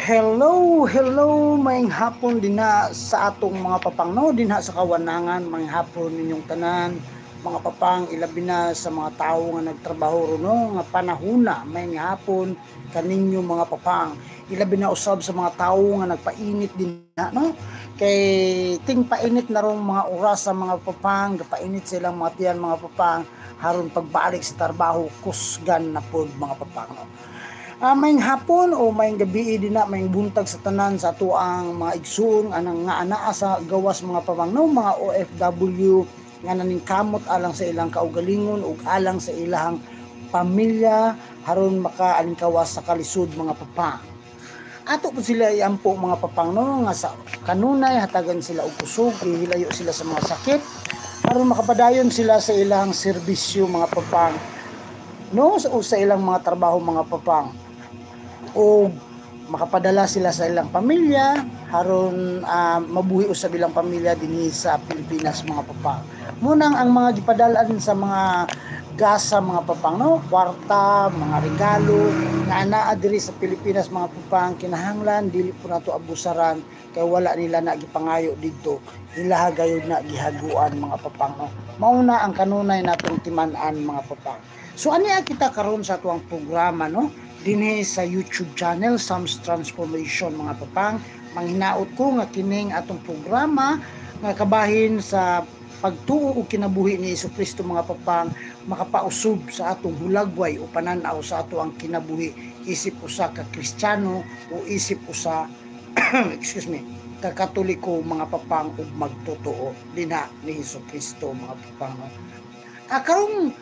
Hello, hello, maayong hapon dinha sa atong mga papang, no, dinha sa kawanangan. Maayong hapon ninyong tanan, mga papang, ilabi na sa mga tawo nga nagtrabaho ron, no, nga panahuna. Maayong hapon kaninyo, mga papang. Ilabi na usab sa mga tawo nga nagpainit dinha, no? Kay ting painit na rong mga oras sa mga papang, gapainit silang mga tiyan, mga papang, haron pagbalik sa trabaho kusgan na pod, mga papang, no? Maayong hapon o maayong gabi dinha, maayong buntag sa tanan sa atuang mga igsuon anang nga anaa sa gawas, mga papang, no, mga OFW nga naningkamot alang sa ilang kaugalingon ug alang sa ilang pamilya haron makaalingkawas sa kalisod, mga papang. Ato po sila iampo, mga papang, no, nga sa kanunay hatagan sila og kusog, ihilayo sila sa mga sakit aron makapadayon sila sa ilang serbisyo, mga papang, no, o sa ilang mga trabaho, mga papang, o makapadala sila sa ilang pamilya haron mabuhi usab ilang pamilya dinhi sa Pilipinas, mga papang. Munang ang mga gipadalan sa mga gasa, mga papang, no, kwarta, mga regalo nga anaa diri sa Pilipinas, mga papang, kinahanglan dili po nato abusaran kay wala nila na gipangayo didto, ilaha gayud na gihaguan, mga papang, no. Mao na ang kanunay natong timan-an, mga papang. So ani kita karon sa atuang programa, no, dinhi sa YouTube channel Sam's Transformation, mga papang. Manghinaot ko nga kining atong programa nga kabahin sa pagtuo ug kinabuhi ni Hesukristo, mga papang, makapausub sa atong hulagway o pananaw sa ato ang kinabuhi isip usa ka Kristiyano o isip usa, excuse me, ka Katoliko, mga papang, ug magtotoo dinha ni Hesukristo, mga papang, no? Karong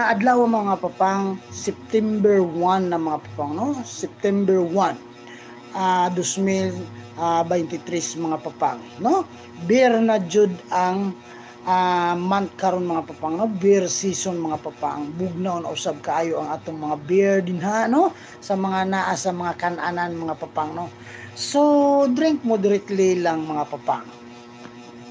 adlaw, mga papang, September 1 na, mga papang, no? September 1, 2023, mga papang, no? Beer na jud ang month karon, mga papang, no? Beer season, mga papang. Bugnaw na usab kaayo ang atong mga beer dinha, no? Sa mga naa sa mga kananan, mga papang, no? So drink moderately lang, mga papang.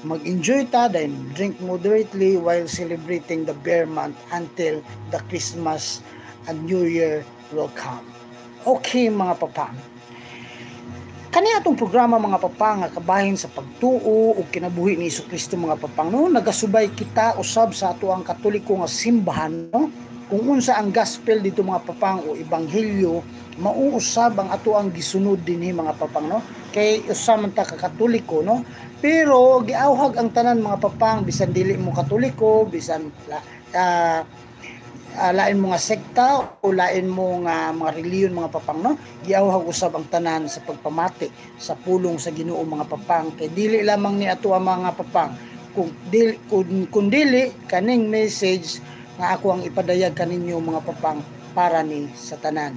Mag-enjoy ta, then drink moderately while celebrating the beer month until the Christmas and New Year will come. Okay, mga papang. Kani atong programa, mga papang, nga kabahin sa pagtuo ug kinabuhi ni Kristo, mga papang, no, nagasubay kita usab sa ato ang Katoliko nga simbahan, no? Kung unsa ang gospel dito, mga papang, o ebanghelyo, mauusab ang ato ang gisunod dinhi, mga papang, no, kay usa man ta ka Katoliko, no? Pero giawhag ang tanan, mga papang, bisan dili mo Katoliko, bisan lain mo nga sekta o lain mo nga mga relihiyon, mga papang, no, giawhag usab ang tanan sa pagpamati sa pulong sa Ginoo, mga papang, kay dili lamang ni ato ang mga papang kung dili kaning message nga ako ang ipadayag kaninyo, mga papang, para ni sa tanan,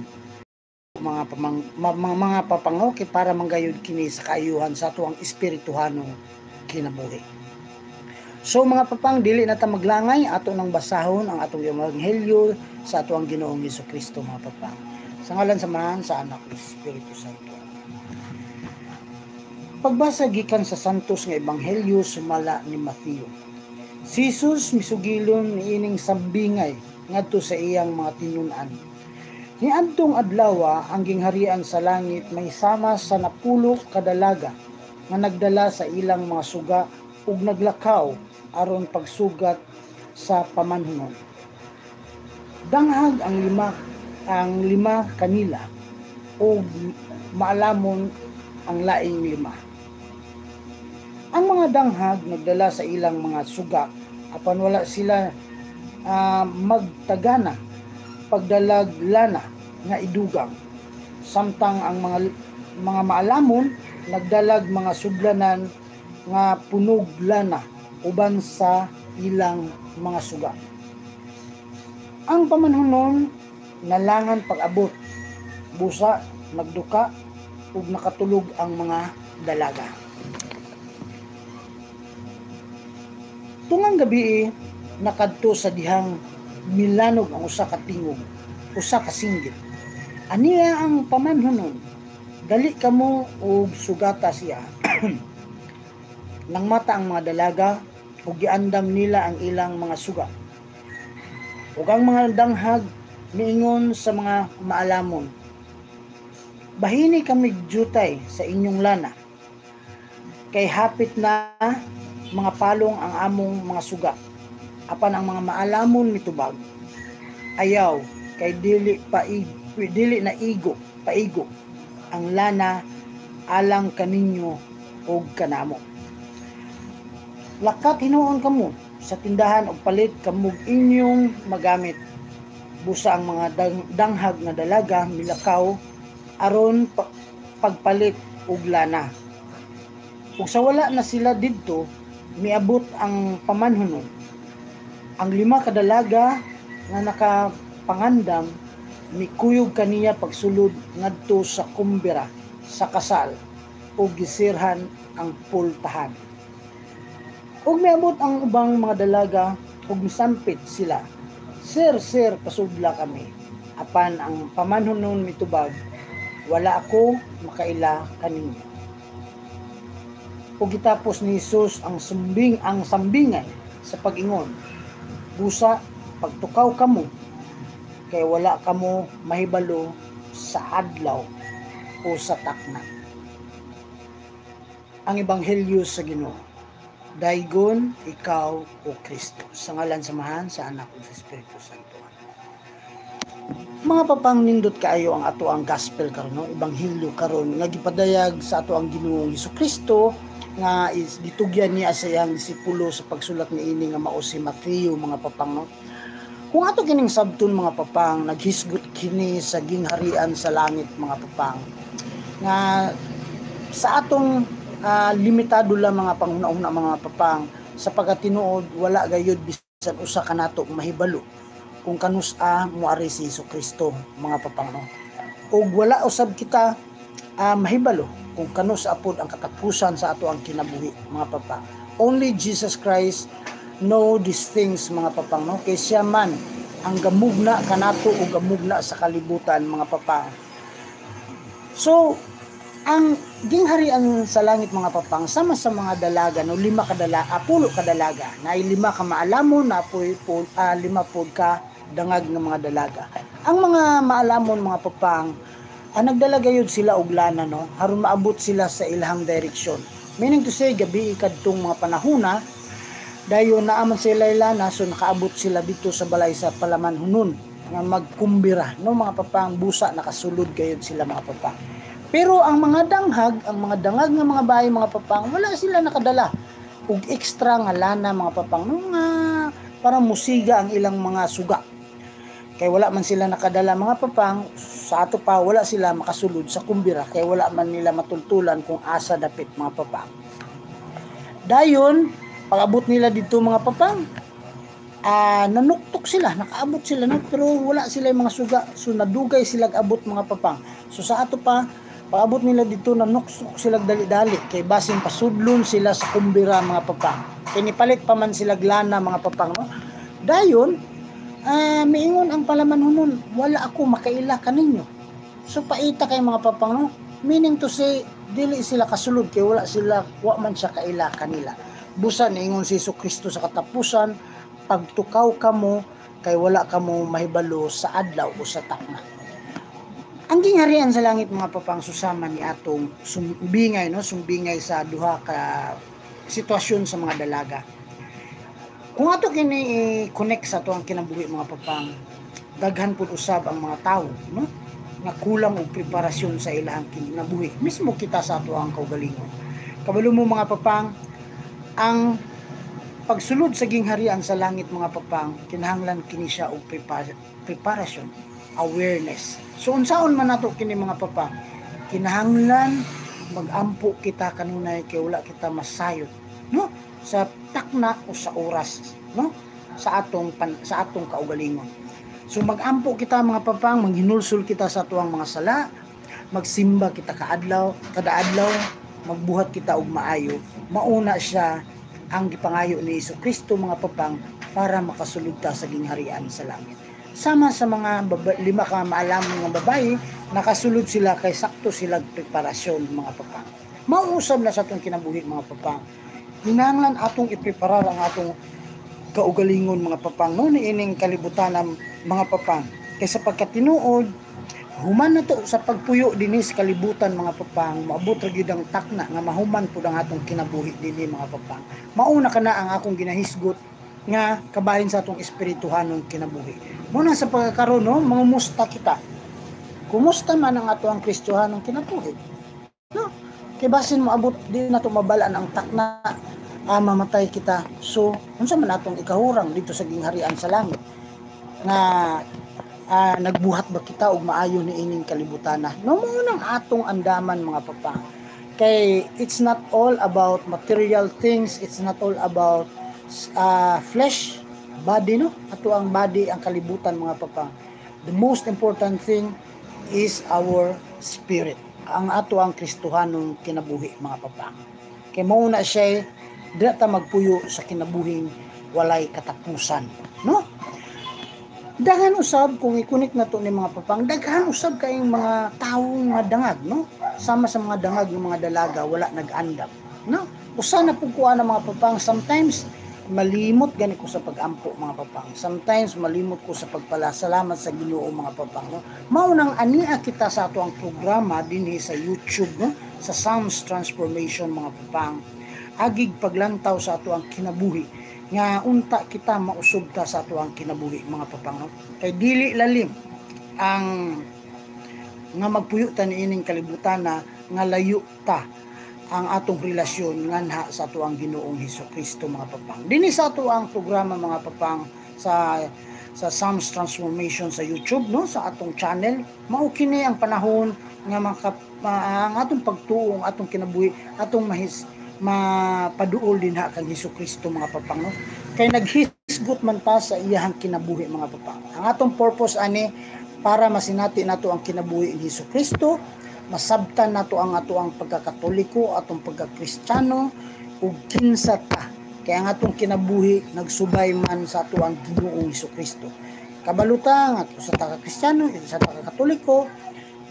mga pamang, mga papang, kay para manggayud kini sa kaayuhan sa atuang espirituhanong kinabuhi. So mga papang, dili na ta maglangay, ato nang basahon ang atong ebanghelyo sa atuang Ginoong Kristo, mga papang. Sa ngalan sa Amahan, sa Anak, ug Espiritu Santo. Pagbasa gikan sa Santos nga Ebanghelyo sumala ni Mateo. Si Jesus misugilon niining sambingay ngadto sa iyang mga tinun-an. Niadtong adlaw, ang gingharian sa langit may sama sa 10 ka dalaga nga nagdala sa ilang mga suga ug naglakaw aron pagsugat sa pamanhunon. Danghag ang lima kanila ug maalamon ang laing lima. Ang mga danghag nagdala sa ilang mga suga apan wala sila magtagana pagdalag lana nga idugang. Samtang ang mga maalamon nagdalag mga sudlanan nga punog lana uban sa ilang mga suga. Ang pamanhunon nalangan pag-abot, busa nagduka ug nakatulog ang mga dalaga. Tungang gabi, nakadto sa dihang milanog ang usa ka tingog, usa ka singgit: "Aniya ang pamanhunon, dali kamo og sugata siya." Nang mata ang mga dalaga ug giandam nila ang ilang mga suga. Ug ang mga danghag miingon sa mga maalamon, Bahini kami jutay sa inyong lana kay hapit na mga palong ang among mga suga." Apan ang mga maalamon mitubag, "Ayaw, kay dili na igo paigo ang lana alang kaninyo og kanamo. Lakat hinuon kamo sa tindahan og palit kamog inyong magamit." Busa ang mga danghag nga dalaga milakaw aron pagpalit og lana. Ug sa wala na sila didto, miabot ang pamanhunon. Ang lima ka dalaga nga nakapangandam mikuyog kaniya pagsulod ngadto sa kumbira sa kasal ug gisirhan ang pultahan. Ug miabot ang ubang mga dalaga ug misampit sila, "Sir, sir, pasudla kami." Apan ang pamanhunon mitubag, "Wala ako makaila kaninyo." Ug gitapos ni Jesus ang sambingay sa pag-ingon, "Busa pagtukaw kamo kay wala kamo mahibalo sa adlaw o sa takna." Ang Ebanghelyo sa Ginoo. Daygon ikaw, O Kristo. Sa ngalan sa Amahan, sa Anak ug sa Espiritu Santo. Mga papang, nindot kaayo ang ato ang gospel karon, no? Ebanghelyo karon nga gipadayag sa ato ang Ginoong Kristo nga is gitugyan niya sa iyang disipulo sa pagsulat niini nga mao si Mateo, mga papang, no? Kung ato kining sabton, mga papang, naghisgot kini sa gingharian sa langit, mga papang, nga sa atong limitado lang mga panghuna-huna, mga papang, sa pagkatinuod wala gayud bisan usa kanato mahibalo kung kanus-a moari si Hesus Kristo, mga papang, no? Ug wala usab kita mahibalo kung kanus-a pod ang katapusan sa ato ang kinabuhi, mga papang. Only Jesus Christ know these things, mga papang, no? Kay siya man ang gamugna kanato o gamugna sa kalibutan, mga papang. So ang gingharian sa langit, mga papang, sama sa mga dalaga, no? Lima ka dala, pulo ka dalaga na lima ka maalamon na poy lima pod ka dangag nga mga dalaga. Ang mga maalamon, mga papang, nagdala gayud sila og lana, no, aron maabot sila sa ilahang direksyon. Meaning to say, gabi kadtong mga panahona, dayon naaman sila lana, so nakaabot sila dito sa balay sa palamanhunon nga magkumbira, no, mga papang. Busa nakasulod gayud sila, mga papang. Pero ang mga danghag, ang mga dangag nga mga bahay, mga papang, wala sila nakadala og extra nga lana, mga papang, no, nga para musiga ang ilang mga suga. Kay wala man sila nakadala, mga papang, sa ato pa wala sila makasulod sa kumbira kay wala man nila matultulan kung asa dapit, mga papang. Dayon, pag-abot nila dito, mga papang, nanuktok sila, nakaabot sila, no? Pero wala sila yung mga suga. So nadugay sila abot, mga papang. So sa ato pa, pag-abot nila dito, nanuktok sila dali-dali kay basin pasudlon sila sa kumbira, mga papang. Kay nipalit pa man sila lana, mga papang, no? Dayon, miingon ang palamanhunon, "Wala ako makaila kaninyo." So paita kay, mga papang, no? Meaning to say, dili sila kasulod kay wala sila, wa man siya kaila kanila. Busa niingon si Hesus Kristo sa katapusan, "Pagtukaw kamo kay wala kamo mahibalo sa adlaw o sa takna." Ang gingharian sa langit, mga papang, susama ni atong sumbingay, no, sumbingay sa duha ka sitwasyon sa mga dalaga. Kung ato kini i-connect sa ato ang kinabuhi, mga papang, daghan pud usab ang mga tawo, no, nga kulang og preparasyon sa ilahang kinabuhi. Mismo kita sa ato ang kaugalingon. Kabalo mo, mga papang, ang pagsulod sa gingharian sa langit, mga papang, kinahanglan kini siya og preparasyon, awareness. So unsaon man nato kini, mga papang? Kinahanglan magampo kita kanunay kay wala kita masayod, no, sa takna o sa oras, no, sa atong kaugalingon. So magampo kita, mga papang, manghinulsol kita sa atuang mga sala, magsimba kita kaadlaw, kada adlaw, magbuhat kita og maayo. Mauna siya ang gipangayo ni Hesus Kristo, mga papang, para makasulod ta sa gingharian sa langit. Sama sa mga lima ka maalamon nga babae, nakasulod sila kay sakto sila preparasyon, mga papang. Mauusab na sa atong kinabuhi, mga papang. Kinahanglan atong ipreparar ang atong kaugalingon, mga papang, no, niining kalibutan, mga papang. Kay sa pagkatinuod, Human na to sa pagpuyo dinhi sa kalibutan, mga papang, maabot ra gyud ang takna nga mahuman pud ang atong kinabuhi dinhi, mga papang. Mauna kana ang akong ginahisgot nga kabahin sa atong espirituhanong kinabuhi. Muna sa pagkakaroon, no, mangumusta kita. Kumusta man ang ato ang Kristohanong kinabuhi? No? Kay basin moabot, di na to mabalaan ang takna, mamatay kita. So, unsa man atong ikahurang dito sa gingharian sa langit? Nga nagbuhat ba kita og maayo ni ining kalibutan na? No, mao nang atong andaman, mga papa. Kay it's not all about material things, it's not all about flesh, body, no? Ato ang body, ang kalibutan, mga papa. The most important thing is our spirit. Ang ato ang Kristohanong kinabuhi, mga papa. Kay mao na siya dira ta magpuyo sa kinabuhing walay katapusan, no? Daghan usab, kung i-connect na to ni, mga papang, daghan usab kayong mga tawo nga dangag, no? Sama sa mga dangag ng mga dalaga, wala nag-andam, no? Usa na pud kuha ng mga papang, sometimes malimot gani ko sa pag-ampo, mga papang. Sometimes malimot ko sa pagpalasalamat sa Ginoo, mga papang, no? Mao nang ania kita sa ato ang programa dinhi sa YouTube, no, sa Psalms Transformation, mga papang. Agig paglantaw sa ato ang kinabuhi nga unta kita mausog ta sa ato ang kinabuhi, mga papang, no? Kay dili lalim ang nga magpuyo ta niining kalibutan na nga layo ta ang atong relasyon nganha sa ato ang Ginoong Hesus Kristo, mga papang. Dinhi sa ato ang programa, mga papang, sa Psalms Transformation sa YouTube, no, sa atong channel, mao kini ang panahon nga ang atong pagtuo, ang atong kinabuhi, atong mahis mapaduol dinha kang Hesus Kristo, mga papang, no? Kay naghisgot man ta sa iyahang kinabuhi, mga papang. Ang atong purpose ani para masinati nato ang kinabuhi ni Hesus Kristo, masabtan nato ang ato ang pagkakatoliko, atong pagkakristiyano ug kinsa ta. Kaya ang atong kinabuhi nagsubay man sa ato ang Ginoong Hesus Kristo. Kabalo ta nga usa ta ka Kristiyano, usa ta ka Katoliko,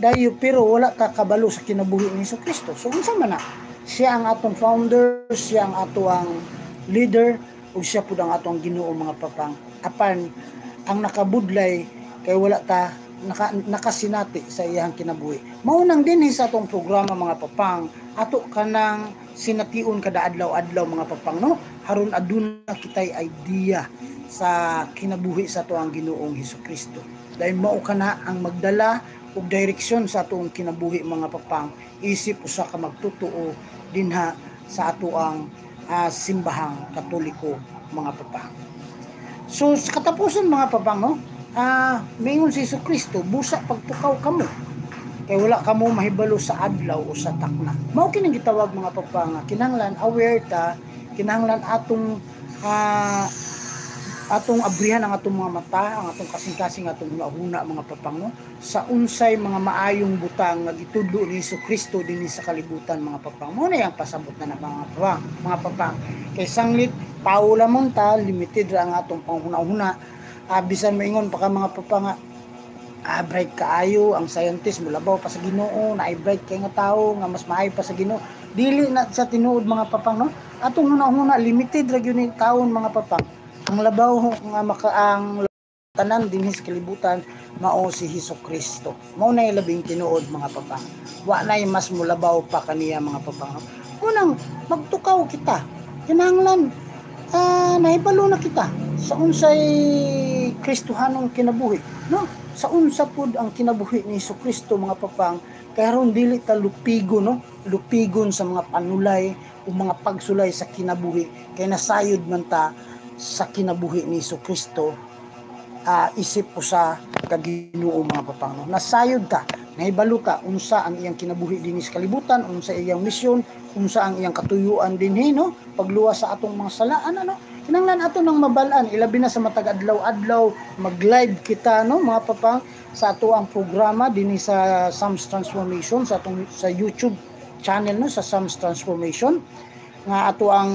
dayo pero wala ta kabalo sa kinabuhi ni Hesus Kristo. So unsa man na? Siya ang atong founder, siya ang ato ang leader, ug siya pud ang atong Ginoo, mga papang. Apan ang nakabudlay kay wala ta nakasinati sa iyang kinabuhi. Mao nang dinhi sa atong programa, mga papang, ato kanang sination kada adlaw-adlaw, mga papang, no, haron aduna kitay idea sa kinabuhi sa ato ang Ginoong Hesus Kristo. Dahil mao kana ang magdala og direksyon sa atong kinabuhi, mga papang, isip usa ka magtutuo dinha sa ato ang simbahang Katoliko, mga papang. So sa katapusan, mga papang, no, mingon si Hesus Kristo, "Busa pagtukaw kamo kay wala kamo mahibalo sa adlaw o sa takna." Mao kining gitawag, mga papang, nga kinahanglan aware ta, kinahanglan atong abrihan ang atong mga mata, ang atong kasing-kasing, atong hunahuna, mga papang, no, sa unsay mga maayong butang nga gitudlo ni Hesus Kristo dinhi sa kalibutan, mga papang. Mao na yang pasabot na mga papang, mga papang. Kay sanglit tao lamang ta, limited ra ang atong panghuna-huna. Bisan moingon pa ka, mga papang, nga bright kaayo ang scientist, mulabaw pa sa Ginoo, naay bright kay nga tawo nga mas maayo pa sa Ginoo. Dili na sa tinuod, mga papang, no? Atong hunahuna limited ra gyud ni taon, mga papang. Ang labaw nga maka ang tanan dinhi sa kalibutan mao si Hesus Kristo. Mao na labing tinuod, mga papang. Wa nay mas mulabaw pa kaniya, mga papang. Unang magtukaw kita. Kinahanglan nahibalo na kita sa unsay Kristohanong kinabuhi, no? Sa unsa pud ang kinabuhi ni Hesus Kristo, mga papang, kay aron dili ta lupigo, no? Lupigon sa mga panulay o mga pagsulay sa kinabuhi kay nasayod man ta sa kinabuhi ni Hesus Kristo, isip usa ka Ginoo, mga papang, no? Nasayod ta, nahibalo ta unsa ang iyang kinabuhi dinhi sa kalibutan, unsa iyang misyon, unsa ang iyang katuyuan dinhi, no, pagluwas sa atong mga salaan, ano. Kinahanglan ato nang mabal-an, ilabi na sa matag adlaw-adlaw mag-live kita, no, mga papang, sa ato ang programa dinhi sa Psalms Transformation sa atong sa YouTube channel, no, sa Psalms Transformation nga ato ang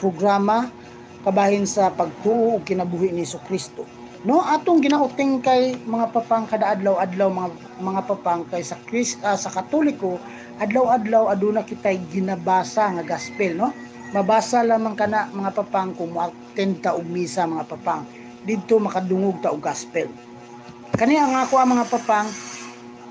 programa kabahin sa pagtuo ug kinabuhi ni Hesus Kristo. No, atong ginauting kay, mga papang, kada adlaw-adlaw, mga papang, kay sa Katoliko adlaw-adlaw aduna kitay ginabasa nga gospel, no? Mabasa lamang kana, mga papang, kung mo-attend ka og misa, mga papang. Didto makadungog ta og gospel. Kani ang ako ang mga papang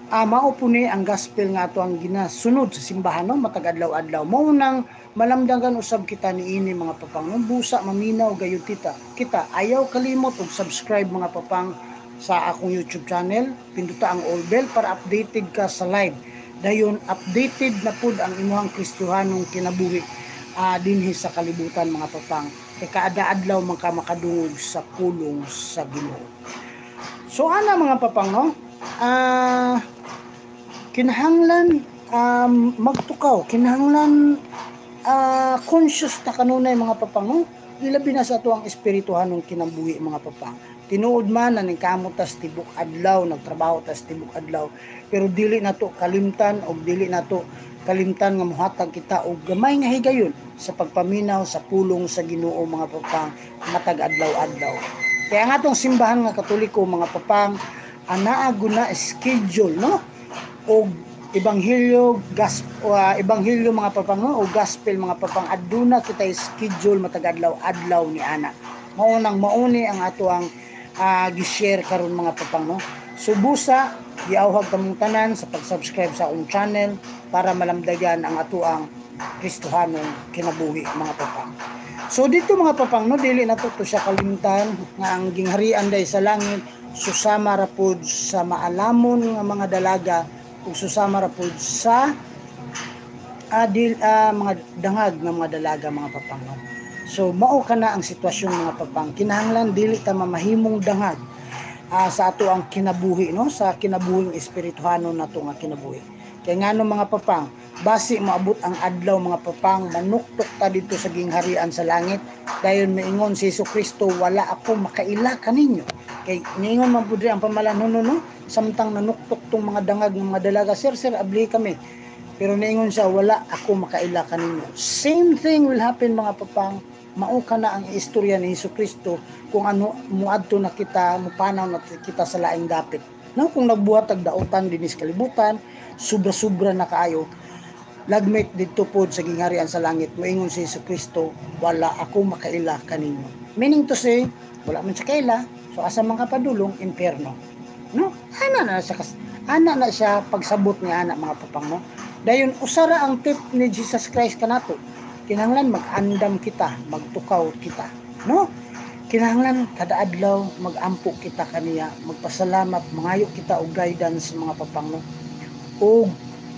Mao po ni ang gospel nga ato ang ginasunod sa simbahan, no, matag adlaw-adlaw. Mao nang malamdangan usab kita niini, mga papang, no? Busa maminaw gayud kita. Kita ayaw kalimot og subscribe, mga papang, sa akong YouTube channel. Pinduta ang all bell para updated ka sa live. Dayon updated na pud ang imuhang Kristohanong kinabuhi dinhi sa kalibutan, mga papang. Kay kaada-adlaw man ka makadungog sa pulong sa Ginoo. So ana, mga papang, no? Kinahanglan magtukaw, kinahanglan conscious ta kanunay, mga papang, no? Ilabi na sa ato ang espirituhanong kinabuhi, mga papang. Tinuod man na ningkamot tas tibok adlaw, nagtrabaho tas tibok adlaw, pero dili nato kalimtan og dili nato kalimtan nga mohatag kita og gamay nga higayon sa pagpaminaw sa pulong sa Ginoo, mga papang, matag adlaw-adlaw. Kaya nga atong simbahan nga Katoliko, mga papang, anaa guna schedule, no, og ebanghelyo, ebanghelyo, mga papang, no, o gospel, mga papang. Aduna kita schedule matag adlaw-adlaw ni ana. Mao nang mauni ang ato ang gi-share karon, mga papang, no. So busa giawhag kamong tanan sa pag-subscribe sa akong channel para malamdagan ang ato ang Kristohanong kinabuhi, mga papang. So dito, mga papang, no, dili na to siya kalimtan nga ang gingharian day sa langit susama ra pod sa maalamon nga mga dalaga ug susama ra pod sa adil mga dangag nga mga dalaga, mga papang, no? So mao kana ang sitwasyon, mga papang. Kinahanglan dili ta mamahimong dangag sa ato ang kinabuhi, no, sa kinabuhing espirituhanon nato nga kinabuhi. Kay ngano, mga papang, basi moabot ang adlaw, mga papang, manuktok ta dito sa gingharian sa langit, dayon maingon si Hesus Kristo, "Wala ako makaila kaninyo." Kay niingon man pud ang pamalandon, no, samtang nanuktok tong mga dangag ng mga dalaga, "Sir, sir, abli kami." Pero niingon siya, "Wala ako makaila kaninyo." Same thing will happen, mga papang. Mao kana ang istorya ni Hesus Kristo kung ano muadto na kita, mupanaw na kita sa laing dapit. No, kung nagbuhat og dautan dinhi sa kalibutan, sobra-sobra na kaayo, lagmit didto pod sa gingharian sa langit, moingon si Hesus Kristo, "Wala ako makaila kaninyo." Meaning to say, wala man siya kaila, so asa man ka padulong? Impierno. No? Ana na siya pagsabot ni ana, mga papang, no. Dayon usara ang tip ni Jesus Christ kanato. Kinahanglan mag-andam kita, magtukaw kita, no? Kinahanglan kada adlaw magampo kita kaniya, magpasalamat, mangayo kita og guidance, mga papang, no. Ug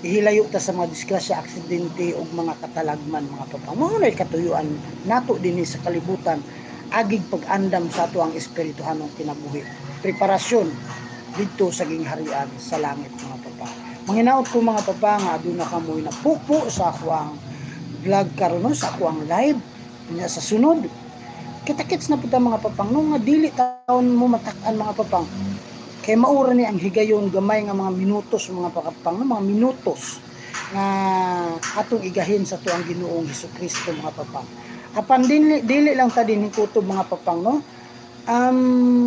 ihilayo ta sa mga disgrasya, aksidente ug mga katalagman, mga papang. Mao nay katuyuan nato dinhi sa kalibutan agig pag-andam sa ato ang espirituhanong kinabuhi. Preparasyon didto sa gingharian sa langit, mga papang. Manginaot ko, mga papa, nga aduna kamoy napupo sa akoang vlog karon, no, sa akoang live. Nya sa sunod, kita-kits na pud ta, mga papang, no, nga dili taon mo matak-an, mga papang. Kay maura ni ang higayon, gamay nga mga minutos, mga papang, no, mga minutos nga atong igahin sa tuang Ginoong Hesus Kristo, mga papang. Apan dili, dili lang ta din kutob, mga papang, no.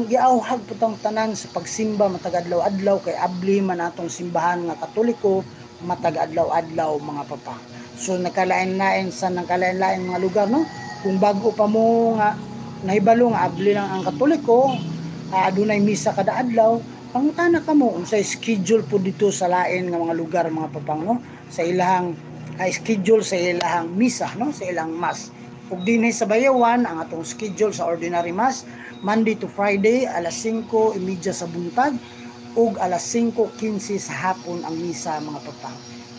Giawhag pud tang tanan sa pagsimba matag adlaw-adlaw kay abli man atong simbahan nga Katoliko matag adlaw-adlaw, mga papang. So nakalain-lain sa nakalain-lain mga lugar, no. Kung bago pa mo nga nahibalo nga abli lang ang Katoliko, adunay misa kada adlaw, pangutana kamo unsay schedule po dito sa lain nga mga lugar, mga papang, no, sa ilahang schedule sa ilahang misa, no, sa ilang mass. Ug dinhi sa Bayawan, ang atong schedule sa ordinary mass, Monday to Friday, alas 5:30 sa buntag ug alas 5:15 sa hapon ang misa, mga papang.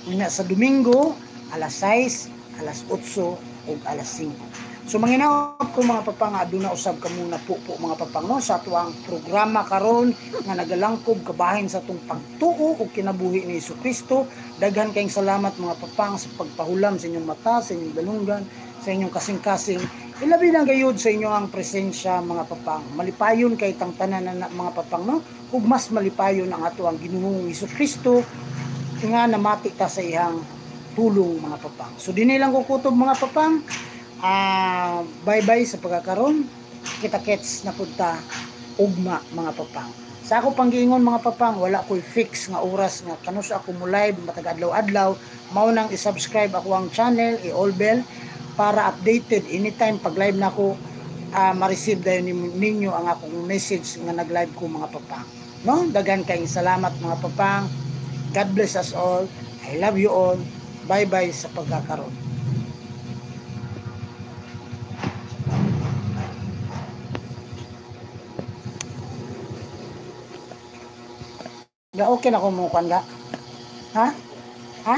Unya sa Domingo, alas 6, alas 8 ug alas 5. So manginaot ko, mga papang, aduna usab kamo napupo, mga papang, no, sa atuang programa karon nga nagalangkob kabahin sa atong pagtuo ug kinabuhi ni Kristo. Daghan kayong salamat, mga papang, sa pagpahulam sa inyong mata, sa inyong dalunggan, sa inyong kasing-kasing. Ilabi na gayud sa inyong ang presensya, mga papang. Malipayon kay tang tanan na mga papang, no, ug mas malipayon ang ato ang Ginoong Kristo nga namati ta sa iyang pulong, mga papang. So dinhi lang ko kutob, mga papang. Bye-bye sa pagkakaroon. Kita-kits na punta ugma, mga papang. Sa ako panggiingon, mga papang, wala ko'y fix nga oras nga kanus ako mo live matag adlaw-adlaw. Mao nang i-subscribe ako ang channel, i-all bell para updated anytime pag live na ako, ma-receive dayon ninyo ang akong message nga nag-live ko, mga papang. No? Daghan kayong salamat, mga papang. God bless us all. I love you all. Bye-bye sa pagkakaroon. Ga okay na ko mo kwan ga? Ha? Ha?